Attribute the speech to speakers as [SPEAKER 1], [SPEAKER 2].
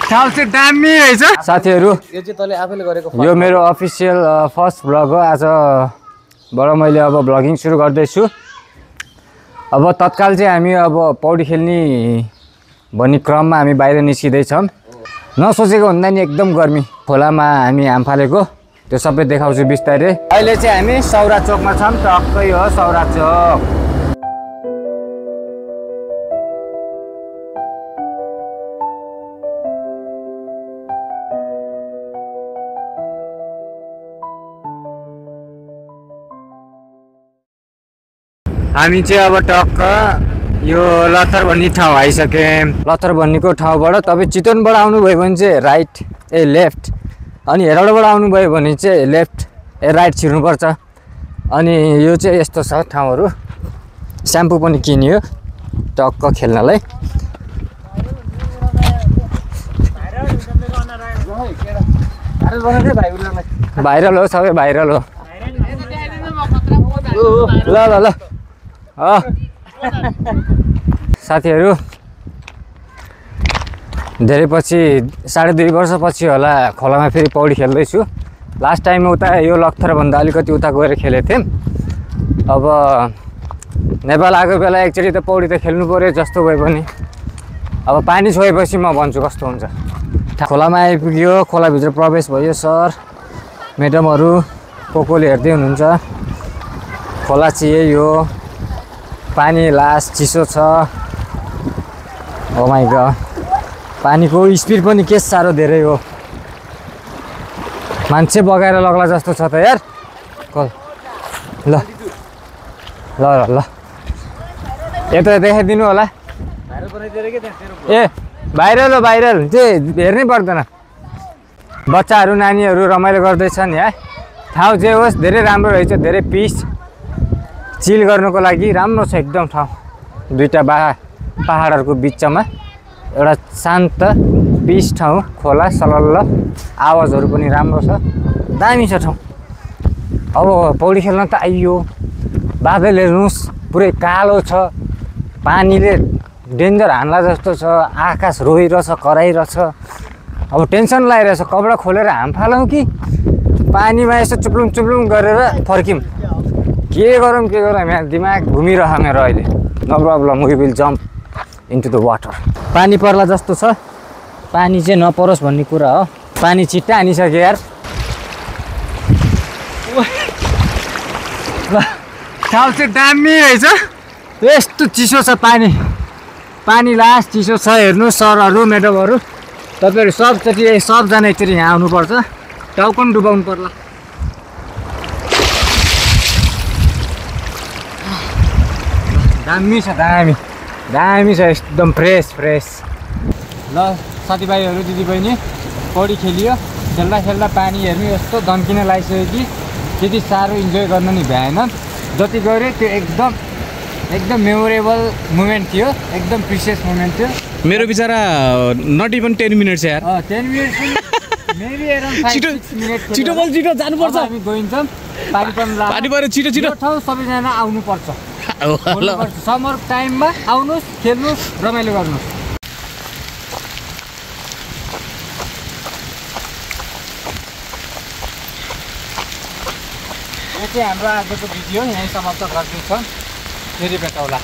[SPEAKER 1] ठाउँ चाहिँ दामी रहेछ साथीहरू।
[SPEAKER 2] यो चाहिँ तैँले आफैले गरेको
[SPEAKER 1] यो मेरो अफिसियल फर्स्ट भ्लग हो। आजबाट मैले अब भ्लगिङ सुरु गर्दैछु। अब तत्काल चाहिँ हामी अब पौडी खेल्ने भन्ने क्रममा हामी बाहिर निस्किँदैछौँ। नसोचेको भन्दा नि एकदम गर्मी, खोलामा हामी हाम फालेको त्यो सबै देखाउँछु बिस्तारै। अहिले चाहिँ हामी सौरा चोकमा छौँ। टक्कै हो सौरा चोक। हामी चाहिँ अब टक्क यो लथर भन्ने ठाउँ आइसक्यौँ। लथर भन्नेको ठाउँबाट तपाईँ चितवनबाट आउनुभयो भने चाहिँ राइट लेफ्ट, अनि हेरौँडाबाट आउनुभयो भने चाहिँ लेफ्ट राइट छिर्नुपर्छ। अनि यो चाहिँ यस्तो छ ठाउँहरू। स्याम्पू पनि किनियो टक्क खेल्नलाई। भाइरल हो, सबै भाइरल हो। ल ल ल साथीहरू, धेरै पछि 2.5 वर्षपछि होला खोलामा फेरि पौडी खेल्दैछु। लास्ट टाइम उता यो लक्थरभन्दा अलिकति उता गएर खेलेको थियौँ। अब नेपाल आएको बेला एकचोटि त पौडी त खेल्नु पऱ्यो जस्तो भए पनि। अब पानी छोएपछि म भन्छु कस्तो हुन्छ। खोलामा आइपुग्यो, खोलाभित्र प्रवेश भयो। सर म्याडमहरू कोले हेर्दै हुनुहुन्छ। खोला चाहिँ यही हो, पानी लास्ट चिसो छ। ओ माइ गॉड, पानीको स्पिड पनि के साह्रो धेरै हो। मान्छे बगाएर लग्ला जस्तो छ त यार। ल ल ल यता देखाइदिनु होला। ए भाइरल हो, भाइरल चाहिँ हेर्नै पर्दैन। बच्चाहरू नानीहरू रमाइलो गर्दैछन् यहाँ। ठाउँ जे होस् धेरै राम्रो रहेछ, धेरै पिस चिल गर्नुको लागि राम्रो छ एकदम ठाउँ। दुईटा पहाडहरूको बिचमा एउटा शान्त पिस ठाउँ, खोला सलल्ल, आवाजहरू पनि राम्रो छ, दामी छ ठाउँ। अब पौडी खेल्न त आइयो। बादल हेर्नुहोस् पुरै कालो छ, पानीले डेन्जर हान्ला जस्तो छ, आकाश रोइरहेछ कराइरहेछ। अब टेन्सन लागिरहेछ कपडा खोलेर हाम फालौँ कि पानीमा यसो चुप्लुङ चुप्लुङ गरेर फर्क्यौँ। के गरौँ यहाँ दिमाग घुमिरह मेरो अहिले। No problem, we will jump into the water. पानी पर्ला जस्तो छ, पानी चाहिँ नपरोस् भन्ने कुरा हो। पानी छिट्टा हानिसक्यो यार। ठाउँ चाहिँ दामी रहेछ। यस्तो चिसो छ पानी, पानी लास्ट चिसो छ। हेर्नु सरहरू म्याडमहरू तपाईँहरू सबजना एकचोटि यहाँ आउनुपर्छ। टाउको पनि डुबाउनु पर्ला। दामी छ, दामी दामी छ एकदम फ्रेस फ्रेस। ल साथीभाइहरू दिदीबहिनी, पौडी खेलियो। खेल्दा खेल्दा पानी हेर्नु यस्तो दन्किन लागिसक्यो कि त्यति साह्रो इन्जोय गर्न नि भ्याएन। जति गऱ्यो त्यो एकदम मेमोरेबल मोमेन्ट थियो, एकदम प्रिसियस मोमेन्ट थियो।
[SPEAKER 3] मेरो बिचारा नट इभन 10 मिनट्स यार।
[SPEAKER 1] 10 मिनट मेबी अराउन्ड 5-6 मिनट।
[SPEAKER 3] छिटो बोल, छिटो जानुपर्छ।
[SPEAKER 1] हामी गइन्छौँ। पानी पऱ्यो,
[SPEAKER 3] छिटो छिटो।
[SPEAKER 1] यो ठाउँ सबैजना आउनुपर्छ। समर टाइममा आउनुहोस्, खेल्नुहोस्, रमाइलो गर्नुहोस्। यो चाहिँ हाम्रो आजको भिडियो यहीँ समाप्त गर्दैछौँ। फेरि भेटौँला।